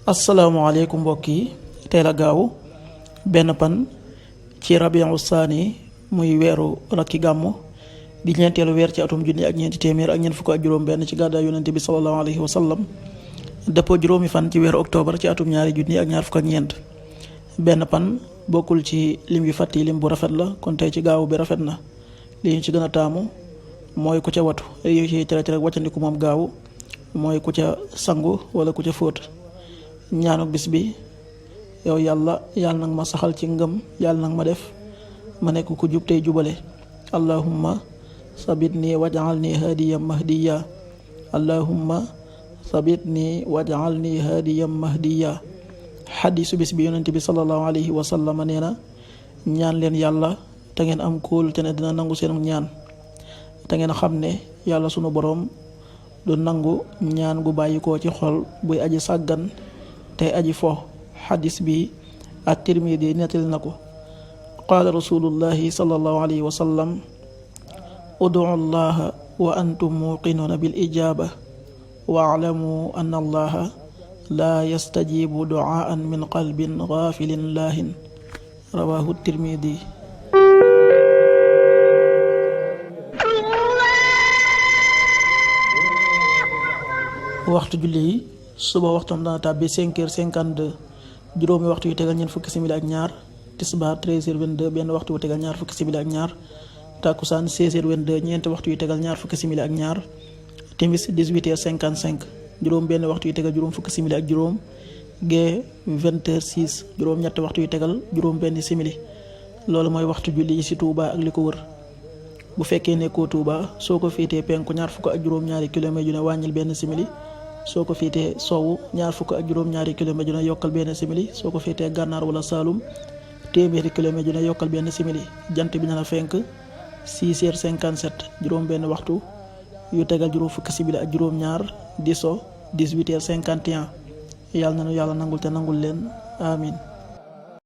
asalaamaaleykum mbokk yi tey la gaaw benn pan ci rabiu saani muy weeru rakki gàmmu di ñeenteelu weer ci atum junni ak ñeenti téeméer ak ñeent fukk ak juróom benn ci gàddaay yonente bi sallallahu alayhi wa sallam dëppoo juróomi fan ci weeru octobre ci atum ñaari junni ak ñaar fukk ak ñeent. benn pan bokkul ci lim yu fàtt yi lim bu rafet la kon tey ci gaawu bi rafet na. li ñu ci gën a taamu mooy ku ca watu yi ci tere rek wàccandiku moom gaawu mooy ku ca sangu wala ku ca fóot. ñaanu bis bi yow yàlla nag ma saxal ci ngëm yàlla nag ma def ma nekk ku jub tey jubale. allahumma sabitni waj'alni hadiyan mahdiya allahumma sabitni waj'alni hadiyan mahdiya. xadiisu bis bi yonent bi sallallahu alayhi wa sallam nee na ñaan leen yàlla te ngeen am kóol te ne dina nangu seen ñaan te ngeen xam ne yàlla sunu boroom du nangu ñaan gu bàyyi koo ci xol buy aji sàggan tey aji fo. xadis bi ak Tirmidi nettali na ko. qaala rasulullahi sallallahu alayhi wa sallam udu allaha wa antum muqinuuna bil ijaaba wa alamu anna allaha laa yastajibu duaan min qalbin gaafilin laahin rawahu Tirmidi. waxtu julli yi suba waxtoom dana tàbbi 5h52 juróomi waxtu yu tegal ñeent fukki simili ak ñaar. tisbaar 13h22 benn waxtu yu tegal ñaar fukki simili ak ñaar. takkusaan 16h22 ñeenti waxtu yu tegal ñaar fukki simili ak ñaar. timis 18h55 juróom benn waxtu yu tegal juróom fukki simili ak juróom. gee 20h06 juróom ñetti waxtu yu tegal juróom benn simili. loolu mooy waxtu julli yi ci Touba ak li ko wër. bu fekkee nekkoo Touba soo ko féetee penku ñaar fukk ak juróom ñaari kilomètre yu ne wàññil benn simili. soo ko féetee sowwu ñaar fukk ak juróom ñaari kilomètre yu ne yokkal benn simili. soo ko féetee gànnaar wala Saalum téeméeri kilomètre yu ne yokkal benn simili. jant bi na fenk 6h57 juróom benn waxtu yu tegal juróom fukki simili ak juróom ñaar di so 18h51 yàlla na nu yàlla nangul te nangul leen amin.